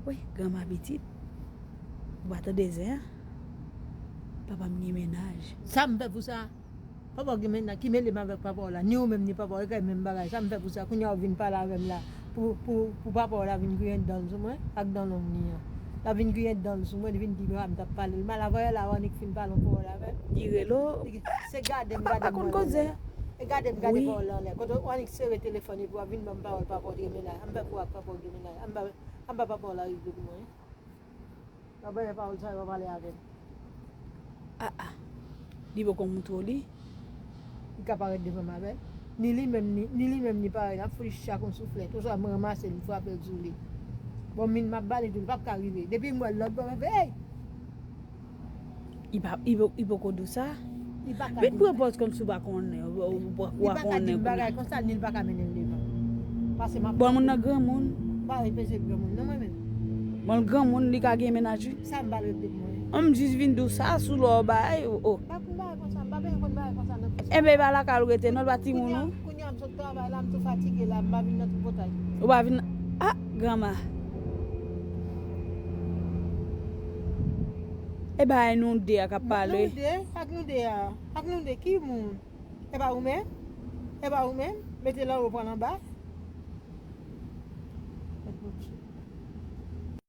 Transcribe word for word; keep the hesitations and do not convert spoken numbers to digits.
Wi, granma pitit. Ou pa tande zen an? Papa m gen mennaj. Sa m fè pou sa? Papa w gen mennaj, ki mele m avèk papa w la? Ni ou menm, ni papa w, e kay menm bagay. Sa m fè pou sa? Kounye a w vin pale avè m la. Pou, pou, pou papa w la vin griyen dan l sou mwen, ak dan long li an. La vin griyen dan l sou mwen, li vin di m, "Ah, m t ap pale l mal." Avè la, w annik fin pale yon pawòl avè m. Li rele w. Se gade m, gade m. Papa konn koze. E gade m, gade pawòl la anlè. Kote w annik sere telefòn epi w ap vin ban m pawòl papa w gen mennaj. An m fè pou ak papa w gen mennaj. An m ba, an m ba papa w la regle pou mwen. Papa, e pawòl sa yo pale avè m. Ah, ah. Li poko montre w li. Li ka parèt devan m avè l. Ni li menm, ni, ni li menm, ni parèy, n ap fout li chak yon souflèt. Oswa m ranmase l, m frape l sou li. Bon, min m ap ba li tou, li p ap ka rive. Depi m wè l lòt bò, m ap fè, "Ey!" Li pa, li po-, li poko di w sa. Li pa ka di m sa. Met pran pòz kòmsi w pa konnen, ou, ou, ou pa konnen kounye a. Li pa ka di m bagay konsa, ni li pa ka mennen m devan. Paske m ap... Bon, moun nan granmoun. M pa respekte granmoun, non, mwen menm. Bon, l granmoun, li ka gen mennaj, wi. Sa m pa respekte mwen. An m jis vin di w sa, sou lò w bay, o, o. M pa konn bagay konsa, m pa bezwen konn bagay konsa, non. Enben, e pa lakay ou rete, non, l pa timoun ou. Kounye a, kounye a, m sot travay la, m tou fatige la, m pa vin nan tripotay. Ou pa vin, ah, granma. E bagay nou de a k ap pale. Nou de, ak nou de a, ak nou de, ki moun? E pa ou menm? E pa ou menm? Mete l anwo, pran l anba.